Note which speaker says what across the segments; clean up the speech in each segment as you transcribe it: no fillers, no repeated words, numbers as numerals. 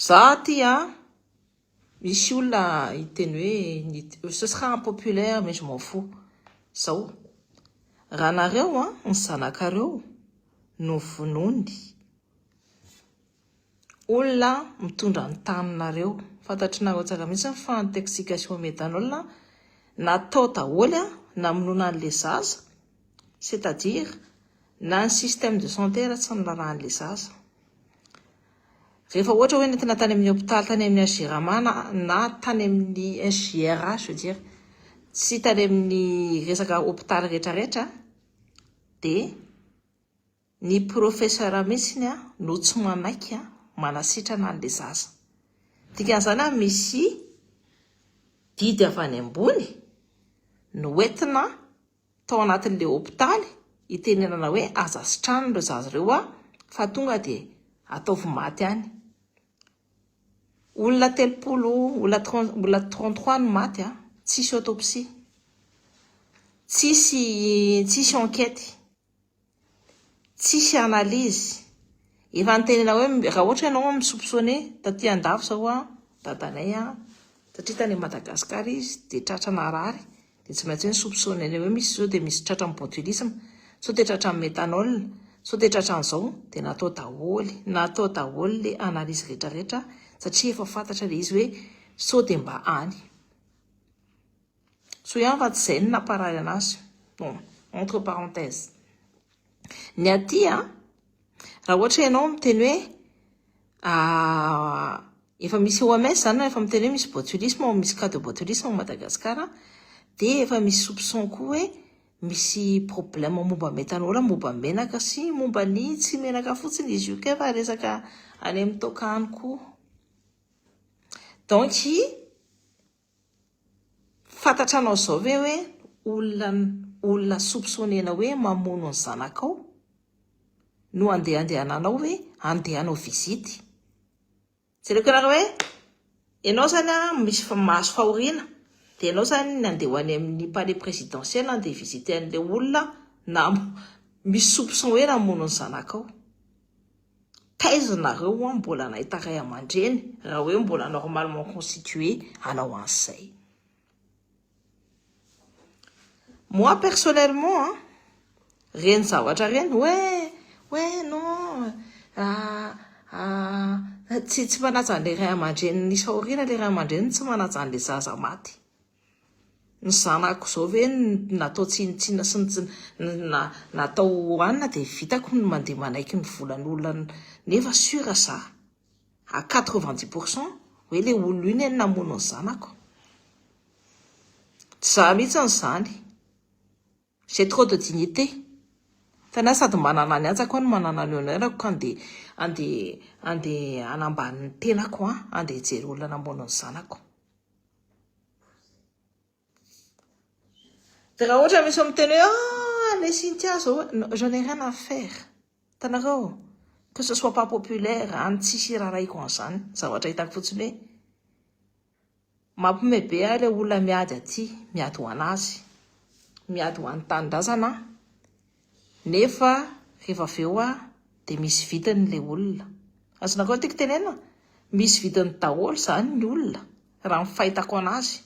Speaker 1: Za aty a, misy olona hiteny hoe ce sera impopulaire mais je m'en fous. Zao, raha nareo a, ny zanakareo no vonoiny olona mitondra ny taninareo, fantatrinareo tsara mihitsy fa intoxication méthanol natao daholo namonoana an'ilay zaza, c'est à dire na ny système de santé ara tsy niraharahan'ilay zaza. Rehefa ohatra hoe nentina tany amin'ny hopitaly tany amin'ny HJRMA na tany amin'ny HJRA je veux dire, tsy tany amin'ny resaka hopitaly rehetrarehetra dia ny professeur mihitsy no tsy manaiky manasitrana an'ilay zaza. Dikan'izany misy didy avy any ambony noentina tao anatin'ilay hopitaly hitenenana hoe aza sitranina ireo zaza ireo fa tonga dia ataovy maty any. Olona 30, olona 33 no maty, tsisy autopsie, tsisy enquête, tsisy analyse. Efa nitenena hoe raha ohatra ianao mi-soupçonner taty andafy izao dadanay satria tany Madagasikara izy dia tratra narary dia tsy maintsy hoe ni-soupçonner hoe misy sao dia misy tratra amin'ny botulisme, sao dia tratra amin'ny méthanol, sao dia tratra an'izao, dia natao daholo, natao daholo ilay analyse rehetrarehetra satria efa fantatra ilay izy hoe sao dia mba any. Soa ihany fa tsy izay no namparary anazy. Bon, entre parenthèses. Ny aty a, raha ohatra ianao miteny hoe efa misy OMS zany, efa miteny hoe misy botulisme, misy cas de botulisme ao Madagasikara, dia efa misy soupçon koa hoe misy problème momba méthanol, momba menaka sy momba ny tsy menaka fotsiny izy io kay fa resaka any amin'ny toaka any koa. Donc fantatra anao izao ve hoe olona soupçonnena hoe mamono ny zanakao no andehandehananao hoe andeha hanao visite. Jereko ianareo hoe ianao zany misy mahazo fahoriana dia ianao zany ny andeha ho any amin'ny palais présidentiel andeha visiter an'ilay olona na misy soupçon hoe namono ny zanakao. Taiza nareo mbola nahita ray aman-dreny raha hoe mbola normalement constitué hanao an'izay. Moi personnellement, reny zavatra reny hoe hoe non, tsy manaja an'ilay ray aman-dreny nisy fahoriana ilay ray aman-dreny tsy manaja an'ilay zaza maty. Ny zanako izao ve natao tsinontsinona sy natao hohanina dia vitako ny mandeha manaiky ny volan'olona nefa sûr za à 90% hoe ilay olona io no namono ny zanako. Tsy za mihitsy izany. J'ai trop de dignité. Tena sady manana ny anjako no manana ny honneur-ko ka andeha hanambany ny tenako andeha hijery olona namono ny zanako. Dia raha ohatra misy miteny hoe ah, le Cynthia zao, non, je n'ai rien à faire. Hitanareo, que ce soit pas populaire, any tsisy iraraiko an'izany. Zavatra hitako fotsiny hoe mampime be ahy ilay olona miady aty, miady ho an'azy, miady ho an'ny tanindrazana, nefa rehefa avy eo dia misy vidiny ilay olona. Azonareo tiako tenenina? Misy vidiny daholo izany ny olona, raha ny fahitako an'azy.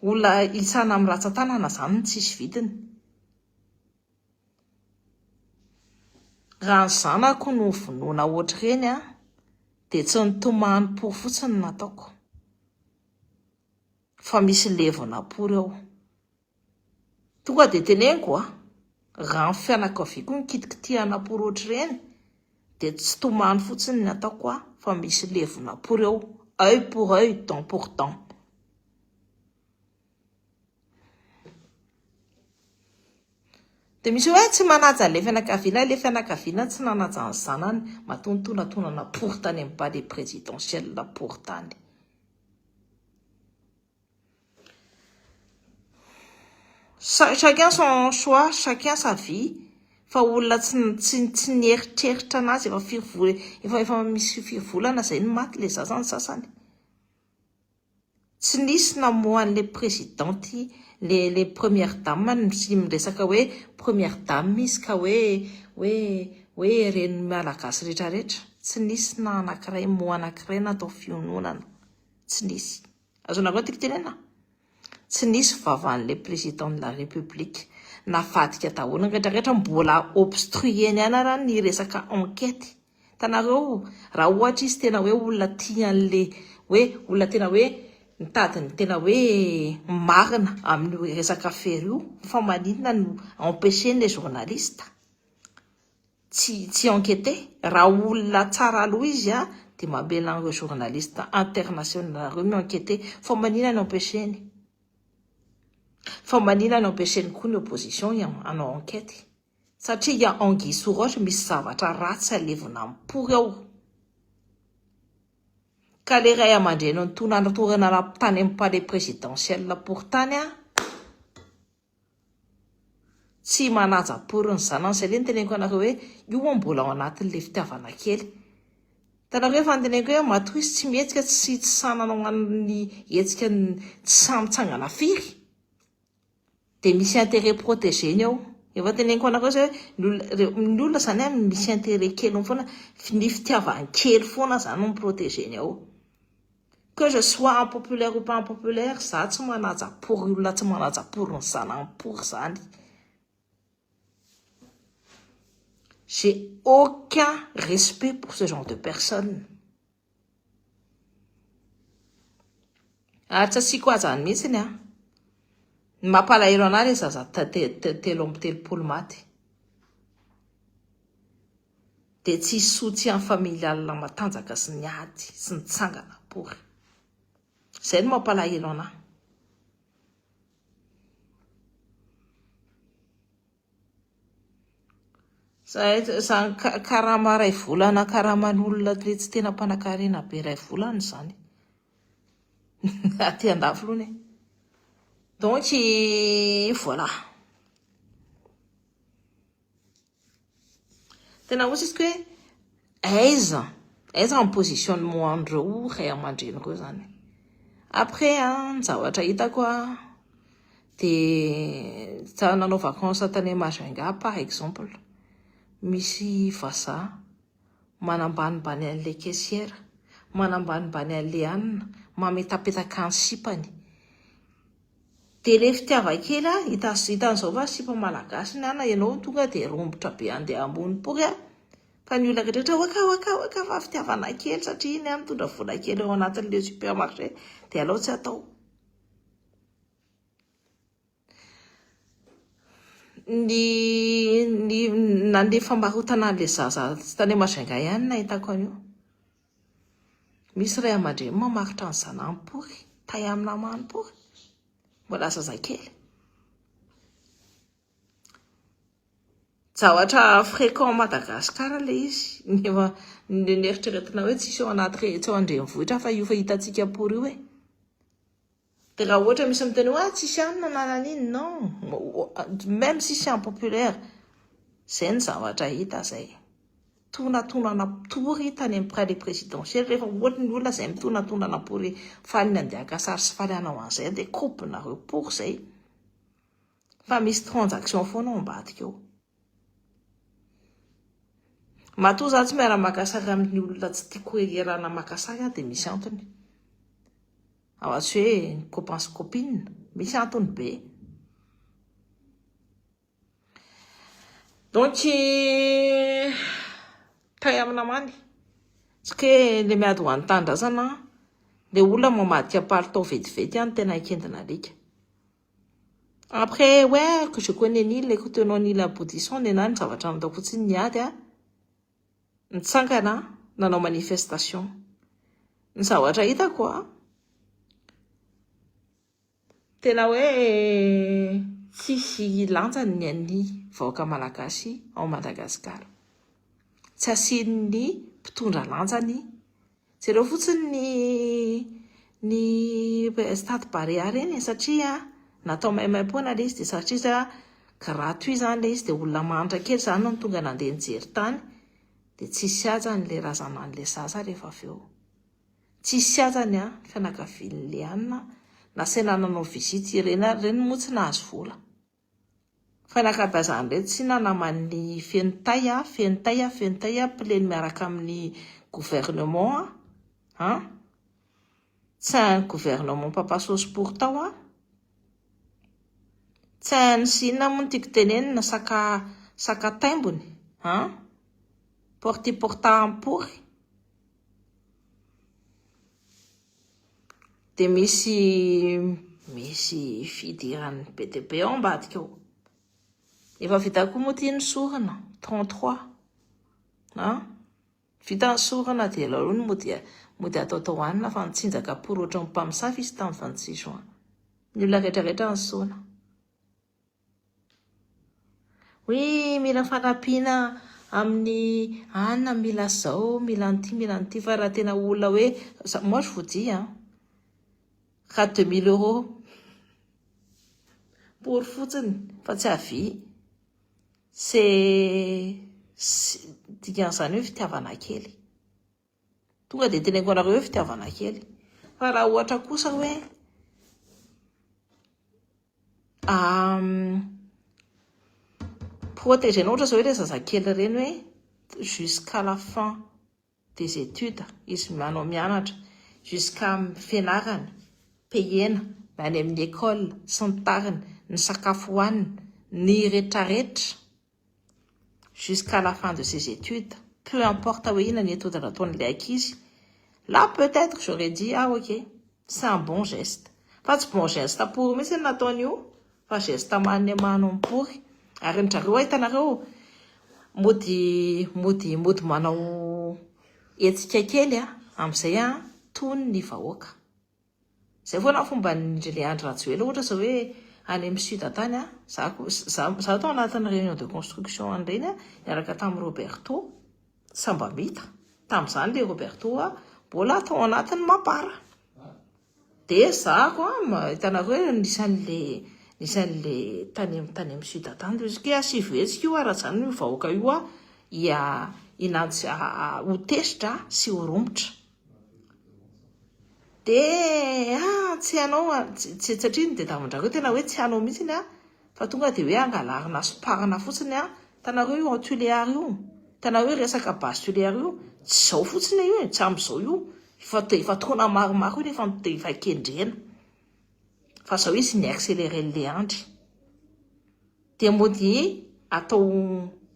Speaker 1: Olona hitsana amin'ny ratsan-tanana izany no tsisy vidiny. Raha ny zanako no vonoina ohatr'ireny dia tsy nitomany pory fotsiny no nataoko. Fa misy levona pory ao. Tonga dia teneniko raha ny fianakaviako no kitikitihana pory ohatr'ireny dia tsy tomany fotsiny no nataoko fa misy levona pory ao. Œil pour œil, dent pour dent. Dia misy hoe tsy manaja an'ilay fianakaviana, ilay fianakaviana tsy nanaja ny zanany, matoa nitonatonana pory tany amin'ny palais présidentiel pory tany. Chacun son choix, chacun sa vie, fa olona tsy nieritreritra anazy efa firy vola, efa misy firy volana izay no maty ilay zaza ny sasany. Tsy nisy namoahan'ilay présidente, le première dame sy miresaka hoe première dame izy ka hoe hoe hoe ren'ny malagasy rehetrarehetra. Tsy nisy na anankiray mot anankiray natao fiononana. Tsy nisy. Azonareo tiako tenenina? Tsy nisy vavan'ilay président de la république. Navadika daholo ny rehetra rehetra, mbola obstruer-ny ihany ara ny resaka enquête. Hitanareo, raha ohatra izy tena hoe olona tia an'ilay hoe olona tena hoe mitady ny tena hoe marina amin'io resaka affaire io, fa maninona no empêcher-ny les journalistes? Tsy tsy enquêter. Raha olona tsara aloha izy a, dia mamela an'ireo journaliste international ireo mi-enquêter. Fa maninona no empêcher-ny? Fa maninona no empêcher-ny koa ny opposition hanao enquête? Satria il y a anguille sous roche, misy zavatra ratsy alevina amin'ny pory ao. Ka le ray aman-dreny nitonatorana tany amin'ny palais présidentiel pory tany a, Tsy manaja pory ny zanany zay le niteneniko anareo hoe io mbola ao anatin'le fitiavana kely. Hitanareo efa niteneniko hoe matoa izy tsy mihetsika tsy tsy sahy nanao an'ny hetsika tsy sahy mitsangana firy dia misy intérêt protégé-ny ao. Efa teneniko anareo zay hoe ny olona zany an misy intérêt keliny foana, ny fitiavany kely foana zany no mi-protégé-ny ao. Que je sois impopulaire ou pas impopulaire, za tsy manaja pory olona tsy manaja pory ny zanany pory zany. J'ai aucun respect pour ce genre de personne. Ary tsy asiako hajany mihitsiny an. Ny mampalahelo anah le zaza 33 maty. Dia tsy hisy soutien familial matanjaka sy ny ady sy ny tsangana akory. Izay no mampalahelo anah. Zany karama iray volana karaman'olona le tsy tena mpanankarena be iray volana izany. Aty andafy aloha e. Donc voilà. Tena osa izy hoe aiza, aiza ny positionnement an'ireo ray aman-dreny ireo zany. Après ny zavatra hitako dia nanao vacances tany Majunga par exemple, misy vazaha manambanimbany an'ilay caissière, manambanimbany an'ilay anona, mametapetaka ny sipany. Dia le fitiavan-kely a, hitan'izao fa sipa malagasy ny ana ianao tonga dia rombotra be andeha ambony pory a, fa ny olona rehetra waka waka waka fa fitiavana kely satria iny a mitondra vola kely ao anatin'le supermarché dia alao tsy atao. Ny ny na ny famarotana an'le zaza tany Majunga ihany nahitako an'io. Misy ray aman-dreny mamaritra ny zanany pory, tay amin'ny namany pory, mbola zazakely. Zavatra fréquent Madagascar ilay izy, nefa ny eritreretina hoe tsisy ao anaty, tsy ao an-drenivohitra fa io fahitantsika pory io e. Dia raha ohatra misy miteny hoe ah tsisy anona na nanino, non, même si c'est impopulaire, zay ny zavatra hita zay. Tonatonana pory tany amin'ny palais présidentiel, rehefa ohatra ny olona zay mitonatonana pory faly ny handeha haka sary sy faly hanao an'izay dia kobonareo pory zay. Fa misy transaction foana ao ambadika ao. Matoa za tsy miara-maka sary amin'ny olona tsy tiako iarahana maka sary aho dia misy antony. Afa tsy hoe copain sy copine, misy antony be. Donc, tay amin'ny namany. Tsy hoe le miady ho an'ny tanindrazana, le olona mamadika palitao vetivety any tena kendina alika. Après, ouais, que je connais ni les tenants ni l'aboutissant, ny ahy ny zavatra nataoko fotsiny niady a, nitsangana nanao manifestation. Ny zavatra hitako a, tena hoe tsisy lanjany ny an'ny vahoaka malagasy ao Madagasikara. Tsy asian'ny mpitondra lanjany. Jereo fotsiny ny ny stade Barea ireny satria natao maimaimpoana ilay izy dia satria gratuit izany ilay izy dia olona mahantra kely izany no tonga nandeha nijery tany dia tsisy hajany ilay razanan'ilay zaza rehefa avy eo. Tsisy hajany an, fianakavian'ilay anona nasaina nanao visite ireny ary ireny moa tsy nahazo vola. Fa ny ankabeazan'ireto tsy inona naman'ny feno tay a, feno tay a, feno tay a, mpileny miaraka amin'ny gouvernement a, an! Tsy hain'ny gouvernement papa sauce pour tao a, tsy hain'ny sy inona moa no tiako tenenina, saka saka taimbony an, porti porta ampory. Dia misy misy fidirany be dia be ao ambadika ao. Efa vita koa moa ity ny sorona, 33. An? Vita ny sorona dia aleo aloha mody mody ataotao hanina fa nitsinjaka pory ohatran'ny mpamosavy izy tamin'ny 26 juin. Ny olona rehetra rehetra nisaona. Hoe mila fanampiana amin'ny anona, mila zao, mila an'ity, mila an'ity fa raha tena olona hoe, moi je vous dis hein, raha 2000 euros pory fotsiny fa tsy avia, c'est dikan'izany hoe fitiavana kely. Tonga dia teneniko anareo hoe fitiavana kely. Fa raha ohatra kosa hoe protéger-nao ohatra izao hoe ilay zazakely ireny hoe jusqu'à la fin des études izy manao mianatra, jusqu'à fianarany, payena, any amin'ny école sy ny tariny, ny sakafo hohaniny, ny retraretra. jusqu'à la fin de ses études, peu importe hoe inona ny étude nataon'ilay ankizy, là peut-être j'aurais dit ah ok, c'est un bon geste. Fa tsy bon geste pory mihitsy ny nataony io, fa geste manne mano pory. Ary ny zareo hitanareo mody mody mody manao hetsika kely a, amin'izay a tony ny vahoaka. Zay foana ny fomba ny le Andry Rajoelina ohatra zao hoe any amin'ny sud tany a, za za tao anatin'ny réunion de construction an'ireny a, niaraka tamin'i Roberto Sambamita, tamin'izany le Roberto a mbola tao anatin'ny Mapar. Dia za koa hitanareo hoe nisan'le nisan'le tany tany amin'ny sud tany, dia hoe asivo hetsika io ary zany io vahoaka io a, ia hinantsy ho tezitra sy ho romotra. Dia ah tsy hanao ah, tsy satria ny tadiavin-dRareo tena hoe tsy hanao mihitsy ah, fa tonga dia hoe angalarina somparana fotsiny ah, hitanareo io en Tuléar io, hitanareo io resaka base Tuléar io, tsy izao fotsiny io e, tsy amin'izao io, efa efa taona maromaro io nefa efa kendrena, fa izao izy ni-accélérer an'ilay andry. Dia mody atao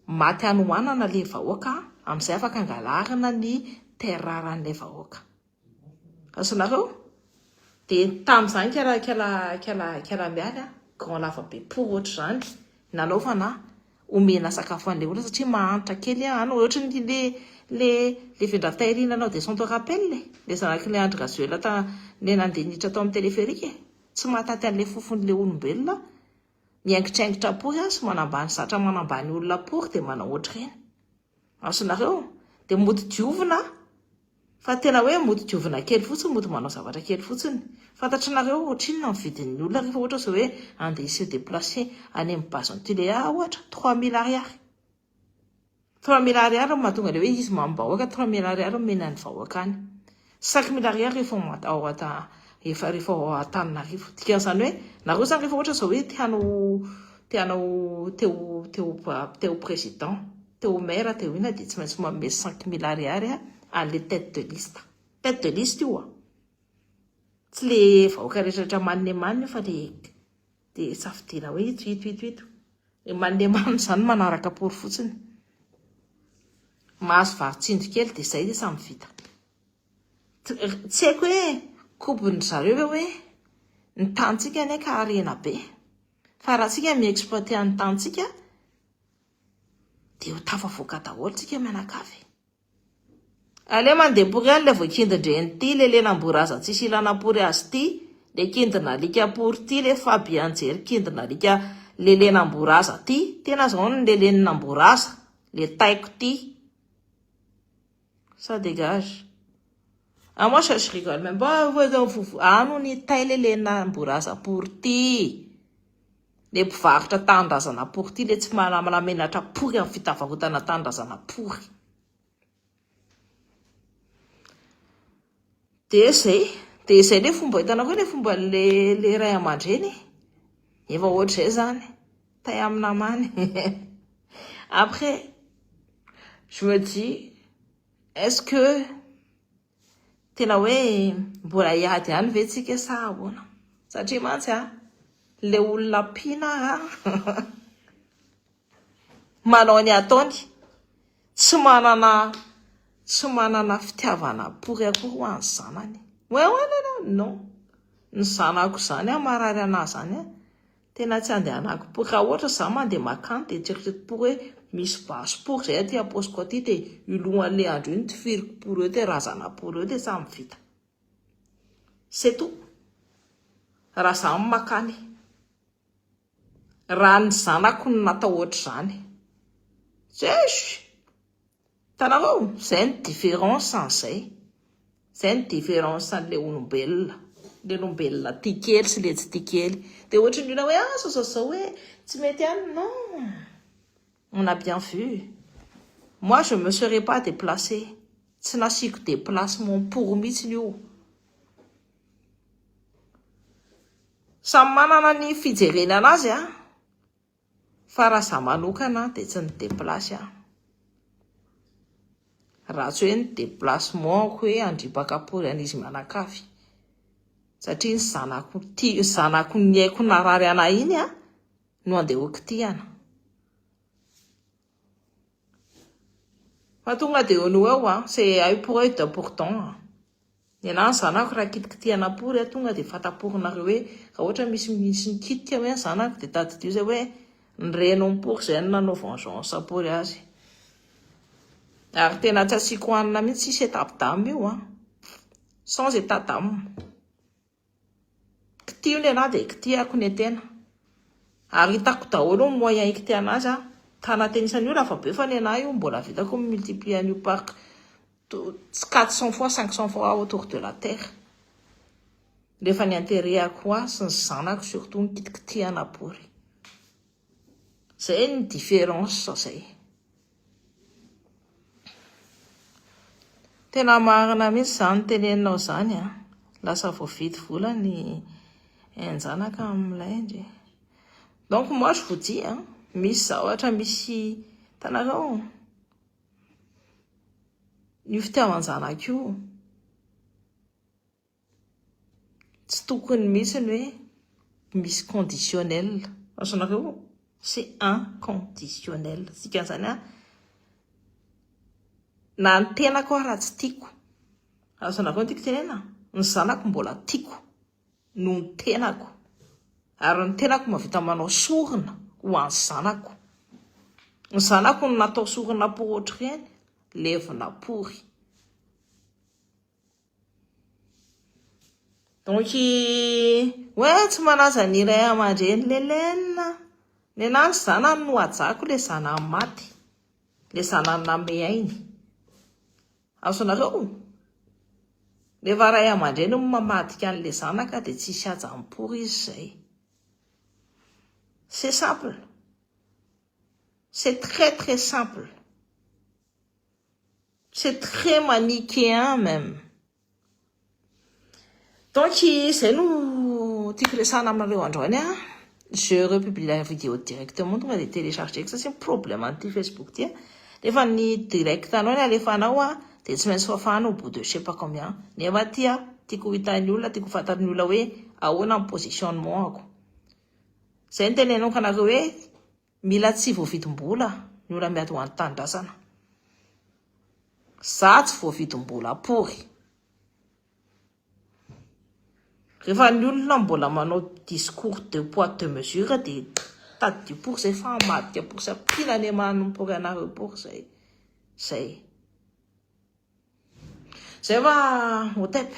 Speaker 1: maty hanoanana ilay vahoaka amin'izay afaka angalarina ny terre rare an'ilay vahoaka. Azonareo? Dia tamin'izany kala kala kala kala mialy a, grand lava be pory ohatr'izany nanaovana omena sakafo an'ilay olona satria mahantra kely any ohatran'ny le le le vendra-tahiry nanao descente rappel e, le zanak'ilay Andry Rajoelina ta le nandeha niditra tao amin'ny téléphérique e, tsy mahataty an'ilay fofon'ilay olombelona miaingitraingitra pory sy manambany zatra manambany olona pory dia manao ohatr'ireny. Azonareo? Dia mody diovina Fa tena hoe mody diovina kely fotsiny, mody manao zavatra kely fotsiny. Fantatrinareo ohatrinona ny vidin'ny olona rehefa ohatra izao hoe andeha hi se déplacer any amin'ny base ny Tuléar ohatra, 3000 ariary. 3000 ariary no mahatonga ilay hoe izy mamim-bahoaka, 3000 ariary no omena ny vahoaka any. 5000 ariary rehefa ao efa rehefa ao Antananarivo. Dikan'izany hoe nareo izany rehefa ohatra izao hoe te hanao te hanao te ho te ho te ho président, te ho maire, te ho inona dia tsy maintsy manome 5000 ariary an'ilay tête de liste. Tête de liste io a. Tsy le vahoaka rehetrarehetra manne manne io fa le de safidiana hoe ito ito ito ito. Le manne manne izany manaraka pory fotsiny. Mahazo vary tsindry kely dia izay dia samy vita. Tsy haiko hoe kobon'ny zareo ve hoe ny tanintsika anie ka harena be. Fa raha tsika mi-exploiter ny tanintsika dia ho tafavoaka daholo tsika mianakavy. Aleo mandeha pory any le voakindin-dreny ity, le lenam-boraza tsisy ilana pory azy ity, le kindin'alika pory ity, le Fabien Jery kindin'alika le lenam-boraza ity, tena zao ny le lenin'amboraza, le taiko ity. Ça dégage. Ah moi je, je rigole même pas, ano ny tay le lenam-boraza pory ity. Le mpivarotra tanindrazana pory ity, le tsy mahalamenatra pory amin'ny fitavarotana tanindrazana pory. Dia izay, dia izay le fomba hitanareo le fomba le le ray aman-dreny. Efa ohatr'izay izany. Tay amin'ny namany. Après, je me dis, est-ce que tena hoe mbola hiady ihany ve tsika sa ahoana? Satria mantsy a, le olona ampiana a, manao ny ataony, tsy manana tsy manana fitiavana pory akory ho an'ny zanany. Hoe ahoana non. Ny zanako zany a, marary anahy zany a, tena tsy andehanako pory. Raha ohatra za mandeha makany dia eritreretiko pory hoe misy basy pory zay aty am-paosiko aty dia io lohan'le andro io no tifiriko pory eo dia razana pory eo dia samy vita. C'est tout. Raha za no makany. Raha ny zanako no natao ohatr'izany. Zesy! Hitanareo? Zay ny différence an'izay. Zay ny différence an'le olombelona. Le olombelona tia kely sy le tsy tia kely. Dia ohatry ny olona hoe ah zao zao zao hoe tsy mety ihany. Non. On a bien vu. Moi je me serais pas déplacé. Tsy nasiako déplacement pour mihitsy io. Samy manana ny fijerena anazy a. Fa raha za manokana dia tsy ni-déplace aho. Raha tsy hoe ny déplacement-ko hoe handripaka pory an'izy mianakavy. Satria ny zanako tia, zanako ny aiko narary anahy iny a, no andeha ho kitihana. Fa tonga dia eo no eo a, c'est œil pour œil, dent pour dent. Ny anahy ny zanako raha kitikitihana pory a, tonga dia fanta-porinareo hoe raha ohatra misy misy mikitika hoe ny zanako dia tadidio izay hoe ny reniny pory izay no nanao vengeance pory azy. Ary tena tsy asiako hanina mihitsy, tsisy état d'âme io a. Sans état d'âme. Kitiho ny anahy dia kitihako ny tena. Ary hitako daholo ny moyen hikitihana azy a. Tanaten'isany io lava be fa ny anahy io mbola vitako ny multiplier an'io par 400 fois, 500 fois autour de la terre. Rehefa ny intérêt-ako ahy sy ny zanako surtout ny kitikitihana pory. Zay ny différence zay. Tena marina mihitsy izany teneninao izany a. Lasa voavidy vola ny ain-janaka amin'ilay ndry. Donc moi je vous dis hein, misy zavatra misy hitanareo io fitiavan-janaka io tsy tokony mihitsy ny hoe misy conditionnel. Azonareo? C'est inconditionnel. Dikan'izany a, na ny tenako ara tsy tiako. Azonareo ny tiako tenena? Ny zanako mbola tiako noho ny tenako. Ary ny tenako mahavita manao sorona ho an'ny zanako. Ny zanako no natao sorona pour ohatr'ireny, levona pory. Donc hoe tsy manaja ny ray aman-dreny lelena. Nenaha ny zanany no hajako le zanany maty. Le zanany name ainy. Azonareo? Rehefa ray aman-dreny no mamadika an'le zanaka dia tsisy hajam-pory izy zay. C'est simple. C'est très très simple. C'est très manichéen même. Donc izay no tiako resahana aminareo androany a. Je republie la vidéo directement tonga dia télécharger satria problème an'ity Facebook ity a. Rehefa ny direct anao ny alefanao a dia tsy maintsy fafana au bout de je sais pas combien. Nefa aty a tiako ho hitan'ny olona, tiako ho fantatry ny olona hoe ahoana ny positionnement-ako. Izay no teneniko anareo hoe mila tsy voavidim-bola ny olona miady ho an'ny tanindrazana. Za tsy voavidim-bola pory. Rehefa ny olona mbola manao discours deux poids deux mesures dia tadidio pory zay fa hamadika pory sy ampiana any aman'ny pory anareo pory zay. Zay. Zay fa otep.